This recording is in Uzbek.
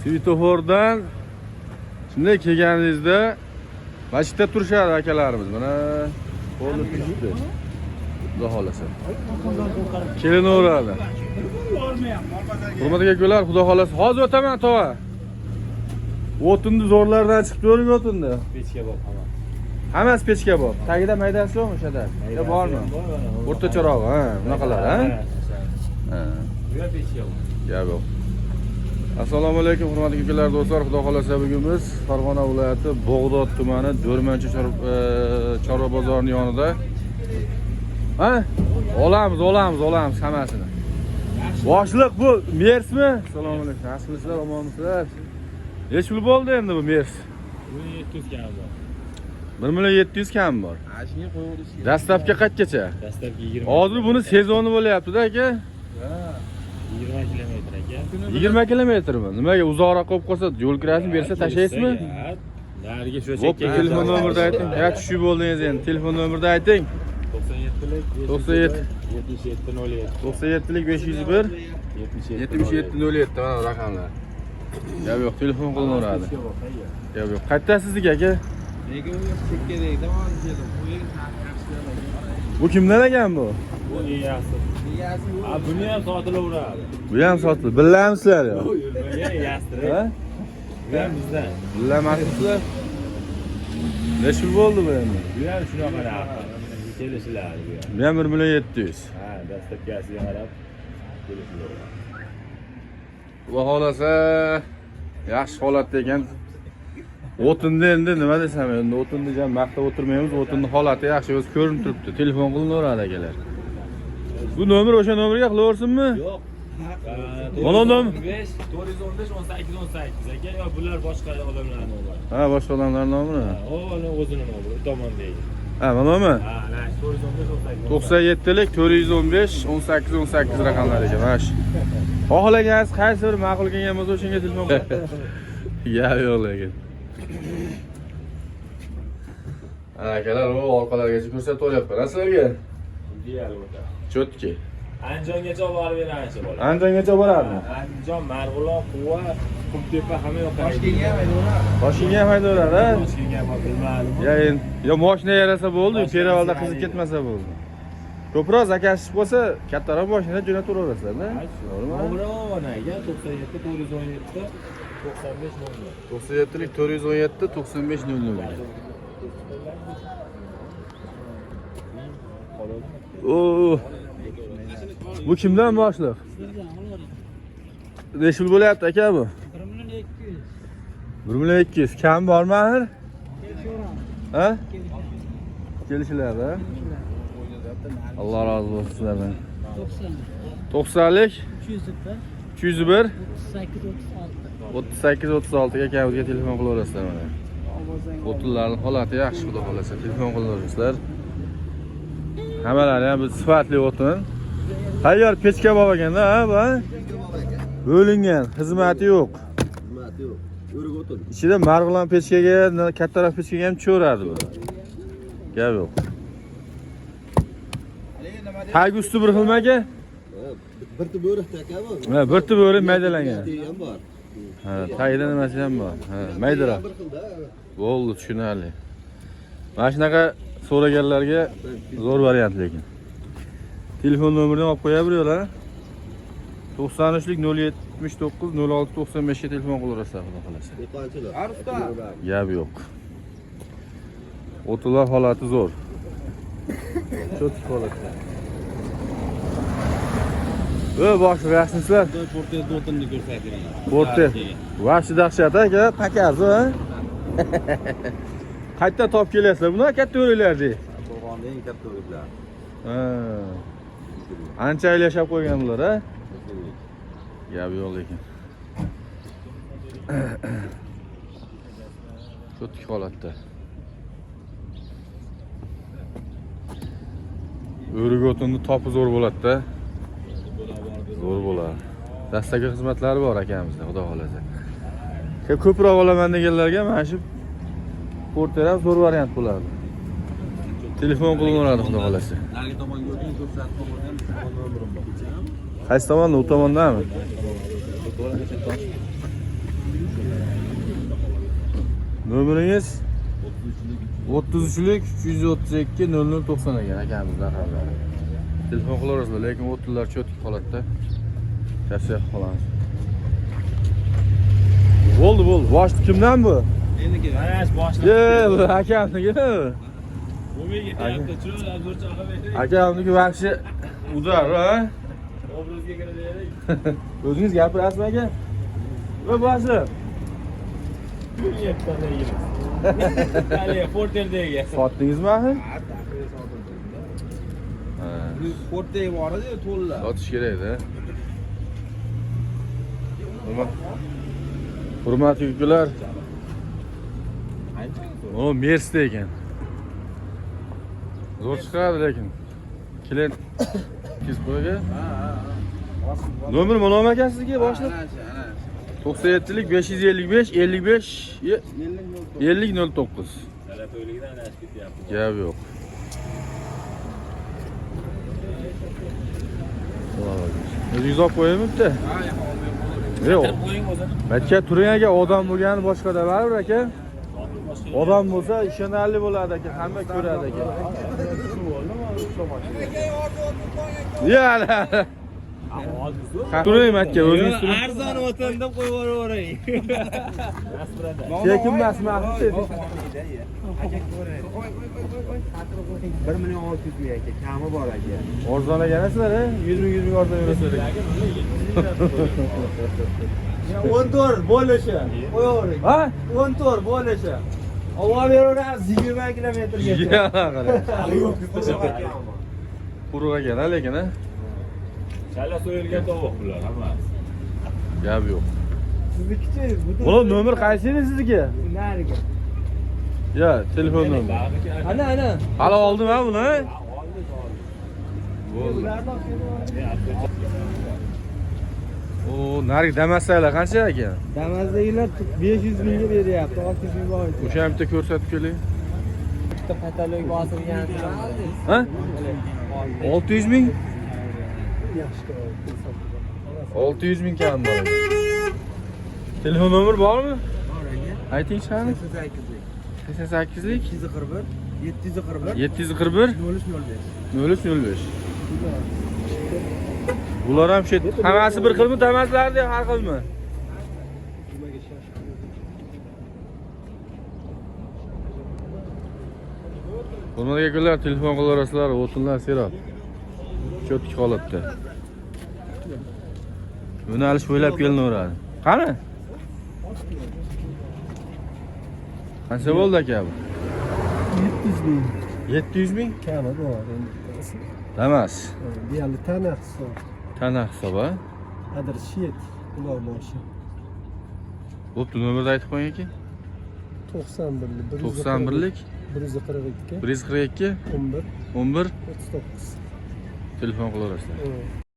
Svetofordan shunday kelganingizda masjidda turishadi akalarimiz. Mana qo'lni turishibdi. Xudo xolasa. Kelinaveradi. Hurmatli akalar, xudo xolasa. Hozir o'taman tova. O'tinni zo'rlardan chiqib ko'ring o'tinni. Pechka bor hamma. Hammasi pechka bor. Tagida maydasi yo'qmi o'shada? Yo bormi? O'rtacharog'i, ha, bunaqalar, ha? Ha. Bu ham pechka bor. Gap yo'q. Assalomu alaykum hurmatli akalar, do'stlar. Xudo xolasa bugun biz Farg'ona viloyati Bog'dod tumani Do'rmonchi chorva bozorining yonida. Ha? Olamiz, olamiz, olamiz hammasini. Boshliq bu Mersmi? Assalomu alaykum. Yaxshimisizlar, omonmisizlar? Necha pul bo'ldi endi bu Mers? Buni 700 kam bor. 1 million 700 kam bor. Shunga qo'yaverish kerak. Dastlabki qaytgacha? Dastlabki 20. Hozir buni sezoni bo'lyapti-da aka. 20 kilometr aka. 20 kilometrmi? Nimaga uzoqroq qo'yib qolsa, yo'l kirasini bersa tashlaysizmi? Ha, nariga shu Bo'pti, telefon nomerini ayting. Ya tushib bo'ldingiz endi. Telefon nomerini ayting. 97lik 97. 77 07 97lik 501 77 77 07 mana bu raqamlar. Gap yo'q, telefon qilinaveradi. Gap yo'q. Qayerda aka? Lekin u chekkadagi man keldim. U yer Bu kimdan ekan bu? Bu egasi. Egasi yo'q. Ha, buni ham sotilaveradi. Bu ham sotildi. Bilamisizlar yo? Bu egasdir. Ha? Bu ham bizdan. Bilamasizlar? Necha pul bo'ldi bu endi? Bu ham shunaqa narx. Kelishiladi bu ham. Bu ham 1 million 700. Ha, dastlabkisiga qarab kelishilaveradi. Xudo xolasa yaxshi holatda ekan. O'tinni endi nima desam endi o'tinni jam maqtab o'tirmaymiz. O'tinni holati yaxshi o'zi ko'rinib turibdi. Telefon qilinaveradi akalar. Bu nomer o'sha nomerga qilaversinmi? Yo'q. Mana nomer. 415 415 18 18 aka, yo bular boshqa odamlarning nomeri. Ha, boshqa odamlar nomeri. Ha, o uni o'zini nomeri, u tomondagi. Ha, mana Ha, ana 415 18 97 lik 415 18 18 raqamlari ekan mana shu. Xohlaganingiz qaysi bir ma'qul kelgan bo'lsa o'shanga telefon qiling. Gap yo'q lekin. Ana akalar, u orqalargacha ko'rsatib olyapman sizlarga. Ideal o'ta. Cho'tki. Andijongacha olib borib beramiz bola. Andijongacha boradimi? Andijon, Marg'ilon, Quva, Qumtepa hamma yoqqa. Toshkentga ham aytaveradi. Toshkentga ham haydayveradi, ha? Toshkentga ham bilmadim. Ya endi, yo moshina yarasa bo'ldi, Moshinasi perevalda qizib yaraydi. ketmasa bo'ldi. Ko'proq zakaz chiqib qolsa, kattaroq moshina jo'nataveraverasizlar-da. To'g'rimi? Nomeri mana aka 97 417 95 00. 97 lik 417 95 00 ekan. Oo. Bu kimdan boshliq? Necha pul bo'lyapti aka bu? 1 million 200. 1 million 200. Kam bormi axir? Kelishaveramiz. Ha? Kelishiladi, ha? Alloh rozi bo'lsin sizlardan. 90. 90lik 301 301 38 36. 38 36 ga akamizga telefon qilaverasizlar mana. O'tinlarning holati yaxshi xudo xolasa. Telefon qilaverasizlar. Hammalari ham bu sifatli o'tin. Tayyor pechka bor ekanda, ha bu? Ha? Bo'lingan, xizmati yo'q. Xizmati yo'q. O'rik o'tin. Ichida marg'ilon pechkaga, kattaroq pechkaga ham tushaveradi bu. Gap yo'q. Tagi usti bir xilmi aka? Bir tub o'rikda aka bu. Ha, bir tub o'rik maydalangan. Ham bor. Ha, tagida nimasi ham bor. Ha, maydaroq. Bir xilda. Bo'ldi, tushunarli. Mana shunaqa so'raganlarga zo'r variant lekin. Telefon nomerini olib qo'ya bir yo'la. 93lik 079 06 95 ga telefon qilaverasizlar xudo xolasa. Dehqonchilik. Gap yo'q. O'tinlar holati zo'r. Cho'tik holatda. Ey boshliq, yaxshimisizlar? Porter o'tinni ko'rsating. Porter. Vahshiy dahshat aka, pakarzi, ha? Qayerdan topib kelyapsizlar? Buni katta o'riklarni. Qo'rg'onda eng katta o'riklar. Ha. Ancha yil yashab qo'ygan bular, ha? Gap yo'q lekin. Cho'tik holatda. O'rik o'tinni topi zo'r bo'ladi-da. Zo'r bo'ladi. Dastagi xizmatlari bor akamizda, xudo xolasa. Ko'proq olaman deganlarga mana shu Porter ham zo'r variant bo'ladi. Telefon qilaveradi xudo xolasa. Narigi tomonga o'ting, ko'rsatib qo'ygan nomerim bor. Qaysi tomonda? U tomondami? Nomeringiz 33lik 332 0090 ekan akamiz raqamlari. Telefon qilaverasizlar, lekin o'tinlar чёткий holatda. Tavsiya qilib qolamiz. Bo'ldi, bo'ldi. Boshli kimdan bu? Meniki. Mana shu boshliq. Ye, bu akamniki. Bo'lmay ketyapti. Chiroyli obzorcha qilib bering. Akamniki вообще удар, ha? Obrazga kiraveraylik. O'zingiz gapirasizmi aka? Va boshliq. Haligi Porterdagi. Sotdingizmi axir? Ha, sotildi. Ha. Forte bor edi, to'lla. Sotish kerak-da. Hurmatli ukalar. O Mersda ekan. Zo'r chiqadi lekin. Klient tez qo'yga. Ha, ha, ha. Nomer mana ekan sizga boshliq. Ana shu, ana shu. 97lik 555 55 50 50 09. Talab to'yligidan adashib ketyapti. Gap yo'q. O'zingiz olib qo'yaymi bitta? Ha, yo'q, Yo'q. Qo'ying o'zini. Aka turing aka, odam bo'lgani boshqada baribir aka. Sotib boshqa. Odam bo'lsa ishonarli bo'ladi aka, hamma ko'radi aka. Ya. Turing aka, o'zingiz turing. Arzon o'tin deb qo'yib yuboravering. Tekin emasmi axir? 1 million 600 ming aka, kami bor aka. Arzon ekansizlar, a? 100 ming 100 ming arzon berasizlar. 14 bo'lishi. Qo'yavering. Ha? 14 bo'lishi. Olib beraveramiz 20 kilometrgacha. Ya, qarang. Quruq ekan, ha, lekin, ha? Chala so'yilgan tovuq bular hammasi. Gap yo'q. Siznikichi? Bular nomer qaysi edi sizniki? Narigi. Ya, telefon nomeri. Ana, ana. Hali oldim ha buni? Bo'ldi. Ularni olib kelib. O, narigi Damaslar qancha ekan? Damasdagilar 500 mingga beryapti, 600 ming bor. O'sha ham bitta ko'rsatib keling. Bitta katalog bosilgan. Ha? 600 ming? 600 ming kam bor. ekan. Telefon nomer bormi? Bor aka. Aytingchi qani. 88 88lik 241 741 741 0305. 0305. Bular ham shu hammasi bir xilmi, Damaslarni ham har xilmi? Hurmatli akalar, telefon qilaverasizlar, o'tinlar serob. Чёткий holatda. Yo'nalish bo'ylab kelinaveradi. Qani? Qancha bo'ldi aka bu? 700 ming 700 ming? Kami bor endi. Damas. Deyarli tana hisob. Tana hisobi. a? Adir shet uloq boshi. Bo'pti, nomerni aytib qo'ying aka. 91 91lik 142 142 11 11 39. telefon qilaverasizlar. Evet.